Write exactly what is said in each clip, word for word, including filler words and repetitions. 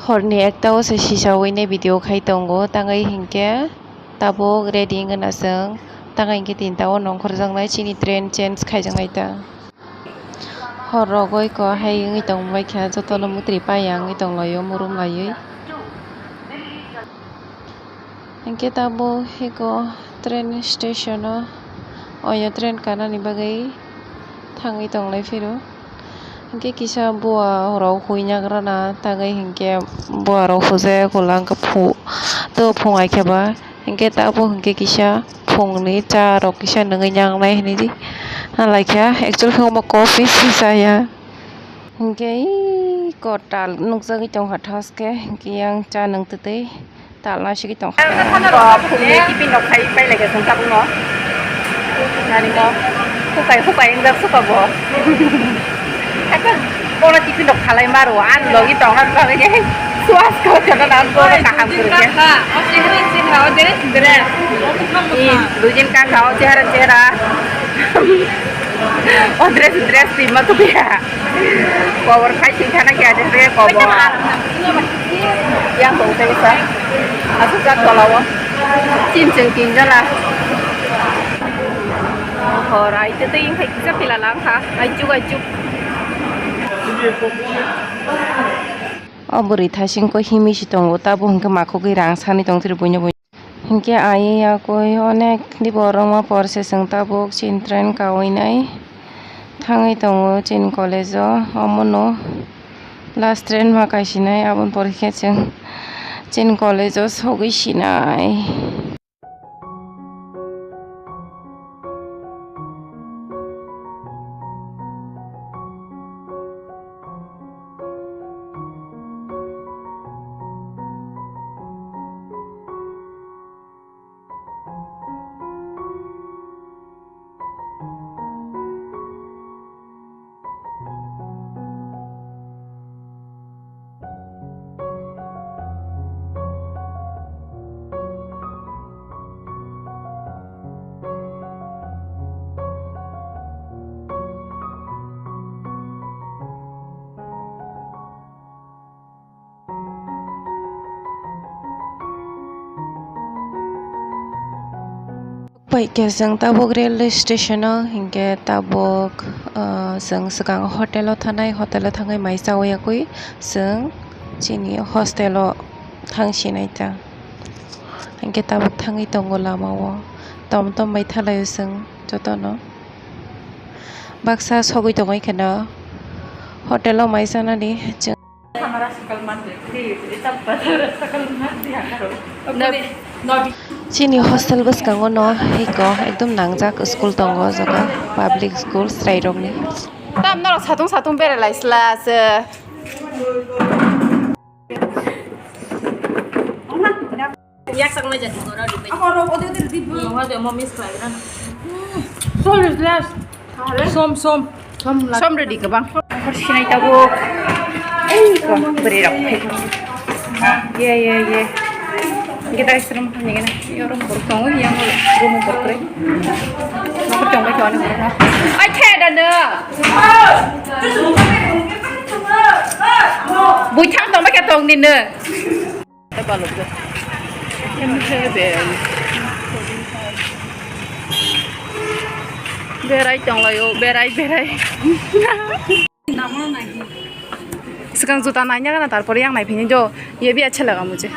Horni ekta o se sisa uine video khai tongo, tangwi hinkhe tabuk ready wngna chwng, tangwi hinkhe tinta o nongkhorjaknai chini train change khaijaknai ta. Hor rogwi ko hai wngwi tongbaikha, jotono mwtri paya wngwi tonglaio, murum laiwi. Hinkhe tabuk hiko train station o, oyo train kanani bagwi thangwi tonglai phiro. Hinkhe kisa bua rok huinagrana tangwi hinkhe bua rok hujai ya kula hinkhe phu-, to phungai khe ba. Hinkhe tabuk hinkhe kisa phungni cha rok kisa nungwi nyangnai hinwi di. Nalaikha, actually khe omo coffee se chaya. Hinkhe ii kotal nukjagwi tongkha thaske, hinkhe yang cha nung twtwi talna sigwi tongkha. Phungni tiffin rok khai pailai khe chwng tabukno. Nani mo hukai hukai wngjak suka bo. Haikhe bono tiffin rok khalai maro, ang logi tongna bagwi je. Suas ko chana na bono kaham kwrwkhe. Ii, dujin kaka o chehara chehara. O dress dress twi ma tukuya. Kobor khai sing khana khe aja se kobor. Yang tong se sa. Asuk jak tola o. Chim chwng tin jana. Hor ai te tei khai kisa pila lang kha. Ai juk ai juk. O bwrwi thasing ko himi si tongo, tabuk hinkhe makhugwi rang sani tong tiri buino buino. Hinkhe ayang yakwi onek dibo rwma porse chwng tabuk chini train kawinai thangwi tongo chini college o, omono last train ma kaisinai, aboni pore khe chwng chini college o sogwi sinai. Paikhe chwng tabuk railway station o, hinkhe tabuk, ah, chwng swkang hotel o thanai, hotel o thangwi mai chawi yakwi chwng chini hostel o thang sinai ta. Hinkhe tabuk thangwi tongo lama o, tom tom bai thalai o chwng jotono. Baksa sogwi tongwi kheno hotel o mai chanani chwng. Chini hostel bwskango no hiko ekdom nangjak school tongo o jaga, public school chwrairokni. Tam norok satung satung berai lai sla se. Yak sak nai jati gora di bai. Ako ro ode ode di bu. Nungwa de mo miss khlai na. Som is last. Som, som. Som la. Som ready ka bang. Hor sinai tabuk. Ei ko beri rok. Ye ye ye. Kita isrum ni gana. Yo rum bor tong, yang rum bor kre. Nokor tong bai tong ni bor. Ai the da ne. Bui thang tong bai ka tong ni ne. Berai tonglaio, berai, berai. Swkang juta naina gana, tarpore yang naiphini jo, ye bhi accha laga mujhe.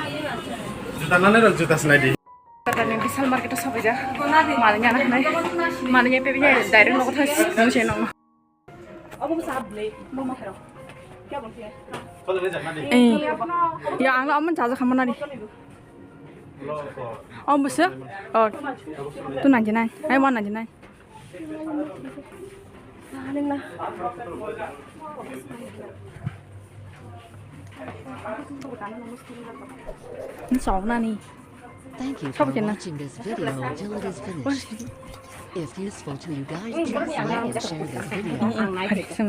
Juta nane ro, juta sinai di. Kata ni Vishal market o sabai ja. Mani yana nai. Mani ya pe ya direct nogo thang mujhe nang. Obo bwsa ble, bo ma phero. Kya bolti hai? Eh. Ya, ang omo chaja khamana ni. Omo bwsa? Oh. Two ninety nine. Ai, one ninety nine. Ni sok na ni. Thank you for watching this video until it is finished. If useful to you guys, please like and share this video.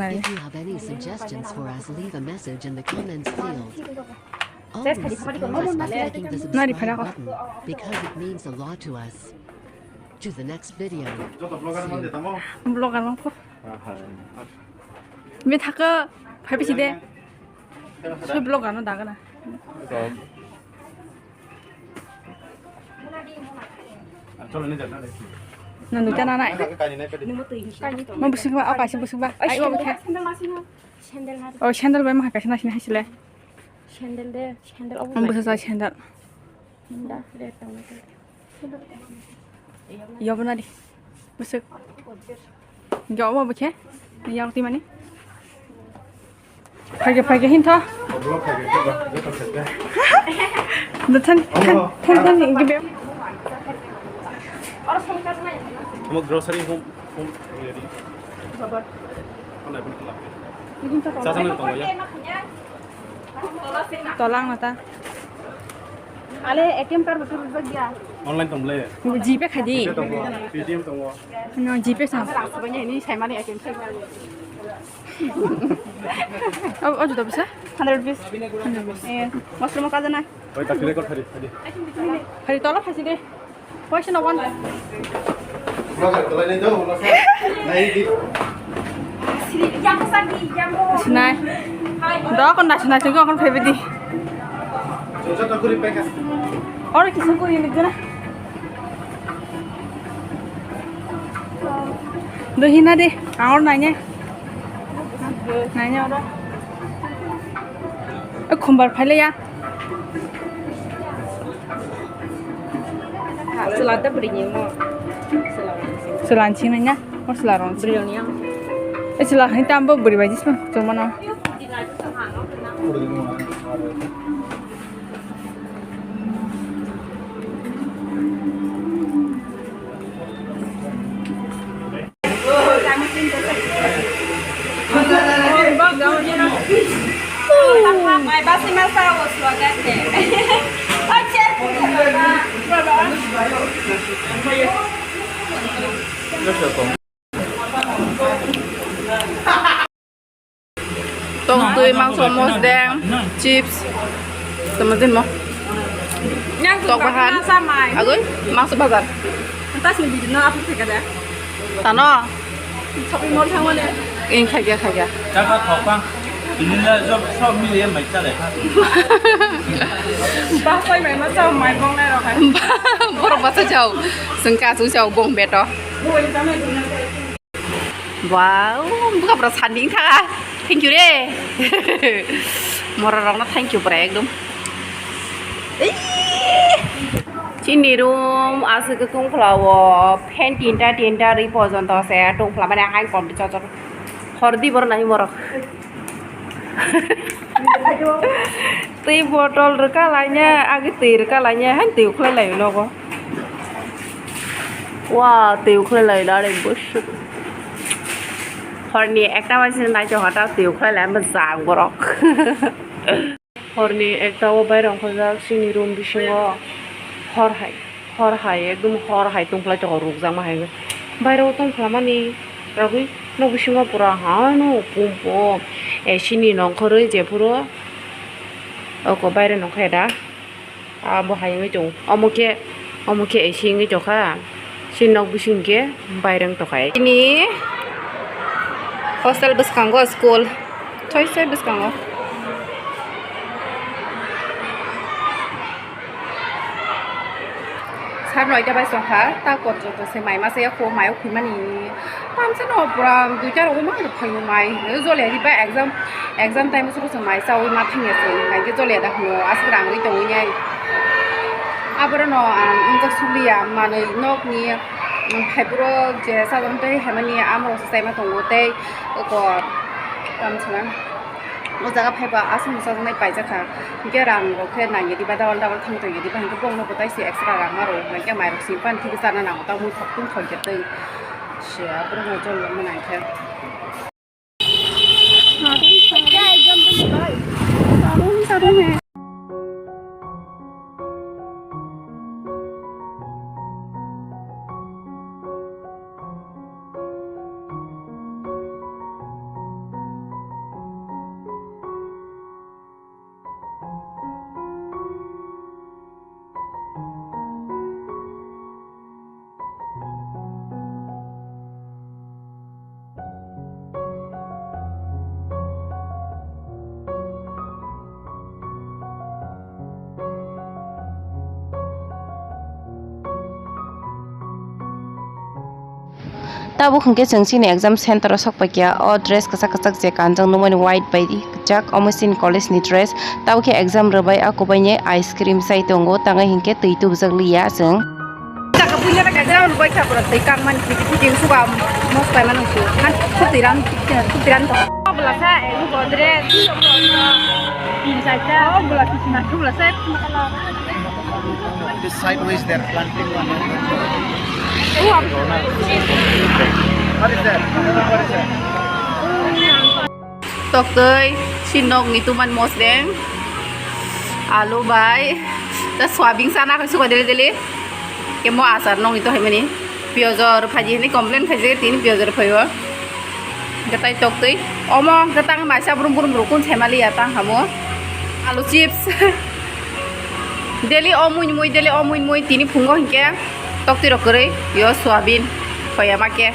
If you have any suggestions for us, leave a message in the comments field. Always support us by clicking the subscribe button because it means a lot to us. To the next video. Vlogger mang ko. Be thaka phai bisi de. Sob vlogger no daga na. Nang duita nanai. Mo bwswk ba, o kaisa bwswk ba. Ai, o bwkha. Sandal na. O sandal bai ma kaisa nasini haisile. Sandal de, sandal obo. Ang bwswk ja sandal. Da, red tong. Yobo nadi. Bwswk. Yobo bwkhe. Yok di mani. Phage, phage, hintho. Dothan, than, than, than, give. Omo grocery home, home, ready. Online pun kelak. Sasana tongo ya. Tolang mata. Ale A T M card betul betul ya. Online tong le. GPay khadi. GPay tongo. Paytm tongo. No, GPay sa. Sebenarnya ini saya mana A T M saya. Oh, oh, juta bisa? Hundred rupees. Hundred rupees. Eh, mushroom ka jana. Oi, tak kile ko thari, thari. Hari tolap hasi deh. Poisa no one. Sinai. Doa kon nasi nasi ko kon phebe di. Oro kisan kuri ni jana. Do hina de, angor nanya. Nanya oro. E khumbar phaile ya. Selada beri ni mo. Selan sing nanya, mo selarong sing. Beri ni yang. E selar ni tambo beri bajis mo, cuma no. Tong twi, mangso, mosdeng, chips. Tamo din mo? Tok bahan. Agoi, mangso bazar. Tano. Shopping mall thangmani. Ing khagya, khagya. Chakha thokpang. Ini na job shop mili ya mai chale kha. Ba koi mai ma chao mai bong nai rok hai. Borok basa chao. Sengka su chao bong beto. Wow, buka pura sanding tha. Thank you re. Mora rok na thank you pura ekdom. Ei! Chini room aswk tungphla o fan tinta tinta ri pojonto se tungphla mane hain kom chok chok. Hordi bor nai morok. Twi botol rwka laina, agi twi rwka laina, han twi ukhlai lai nogo. Wa, twi ukhlai lai na re bwswk. Horni ekta baji nai chokha ta twi ukhlai lai bwswk borok. Horni ekta o bairang khojak chini room bisingo hor hai. Hor hai, ekdom hor hai tongphlai tongo, rukjakma hai. Bairo tongphlamani rogwi nok bisingo pura hano pum pum. A C ni nongkhorwi jephuru oko baire nongkhe da. Abo hai wngwi tongo. Omo khe, omo khe A C wngwi tongkha. Chini nok bising khe baire wng tongkha. Chini hostel bwskango school. Thoi se bwskango. Sar noita bai songkha, ta porjonto se mai masa ya kho, mai o khimani. Tamsa no pura duita rogo ma phaio mai. Jole ri ba exam, exam time o se mai chawi ma thangya se. Nai ke jole da hwno, aswk rang ri tongwi nai. Aboro no ang wngkha suliya manwi nok ni, um, phaipuro je sajam tei hamani amrok se chaima tongo tei oko tamsa na. O jaga phaiba aswk mwchajaknai paijak kha. Hinkhe rang rok khe nangya diba, double double thang tongya diba, hinkhe bongno bo taisi extra rang ma rw, hinkhe mairok swi pan thik chana nango, ta mui thok tong thok khe twi. Se aphuru no chol rok ma nang khe. Tabuk hwnkhe chwng chini exam center o sokpaikha. O dress kwchak kwchak je kanjak nukmani white bai kwchak, omo chini college ni dress. Tabuk khe exam rwbai, a kubaini ice cream chai tongo, tangwi hinkhe twi tubujak liya chwng. Saka punya tak exam rwbai kha, pura twi kangmani phiti phiti suka mos paimani su. Han khutwi ran, khutwi ran to. Bwlasa elu godre. Tin charta. Oh, bwla kisima, bwlasa. This sideways they are planting one. What is that? What is that? Toktwi, si nokni tuman mosdeng, alu bai, ta soyabin sana khai suka dele dele, kemo asar nokni to haimani, piyojo rwphaji hini complain khaijak tini piyojo rwphaio. Gatai toktwi. Omo hwnkhe tang maisa brum brum rukun saimaliya tang hamo. Alu chips. Daily o mui mui, daily o mui mui tini phungo hinkhe toktwi rok kwrwi yo soyabin khoyama khe.